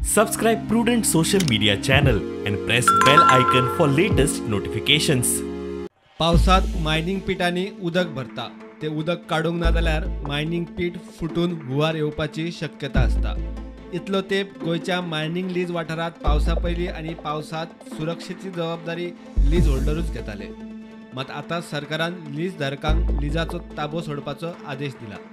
Subscribe Prudent social media channel and press bell icon for latest notifications. पावसात mining पिटांनी उदक भरता, ते उदक काडूंक ना जाल्यार मायनिंग पीट फुटून हुंवार येवपाची शक्यता आसता। इतलो तेंप गोंयच्या मायनिंग लीज वाठारांत पावसा पयलीं आनी पावसांत सुरक्षेची जबाबदारी लीज होल्डरूच घेताले। मात आतां सरकारान लीज धारकांक लिजाचो ताबो सोडपाचो आदेश दिला।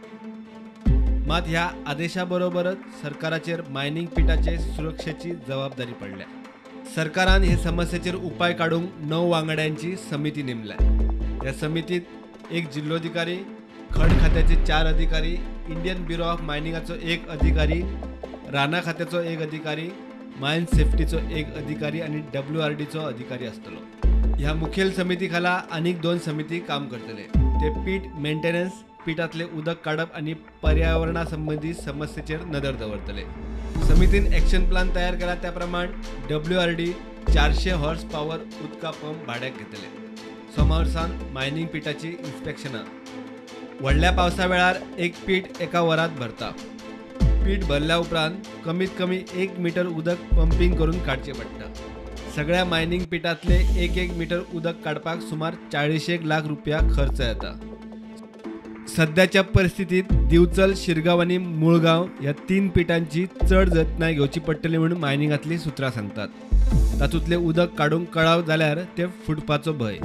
मात ह्या आदेशा बरोबरच सरकाराचेर मायनिंग पिटाचे सुरक्षेची जबाबदारी पडल्या। सरकारान हे समस्येचेर उपाय काडूंक 9 वांगड्यांची समिती नेमल्या। ह्या समितीत एक जिल्लोधिकारी, खण खात्याचे 4 अधिकारी, इंडियन ब्युरो ऑफ मायनिंगाचो 1 अधिकारी, राना खात्याचो 1 अधिकारी, मायन सेफ्टीचो 1 अधिकारी आनी WRDचो अधिकारी आसतलो। ह्या मुखेल समिती खाला आनीक 2 समिती काम करतले। ते पीट मेंटेनन्स, पिटांतले उदक काडप आनी पर्यावरणा संबंदी समस्येचेर नदर दवरतले। समितीन एक्शन प्लान तयार केला त्या प्रमाण WRD 400 horse power उदका पंप भाड्याक घेतले। सोमार सावन मायनिंग पिटाची इन्स्पेक्शनां। व्हडल्या पावसा वेळार एक पीट एका वरांत भरता। पीट भरल्या उपरांत कमीत कमी 1 मीटर उदक पंपींग करून काडचें पडटा। सगळ्या मायनिंग पिटांतले 1-1 मीटर उदक काडपाक सुमार 40 लाख रुपया खर्च येता। सद्याच्या परिस्थितीत दिवचल, शिरगांव आनी मुळगांव ह्या 3 पिटांची चड जतनाय घेवची पडटली म्हूण मायनिंगांतलीं सुत्रां सांगतात। तातूंतलें उदक काडूंक कळाव जाल्यार ते फुटपाचो भंय।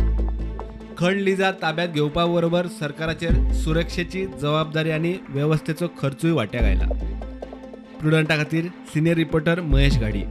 खण लिजां ताब्यांत घेवपा बरोबर सरकाराचेर सुरक्षेची जबाबदारी आनी वेवस्थेचो खर्चूय वांट्याक आयला। प्रुडंटा खातीर सिनियर रिपोर्टर महेश घाडी।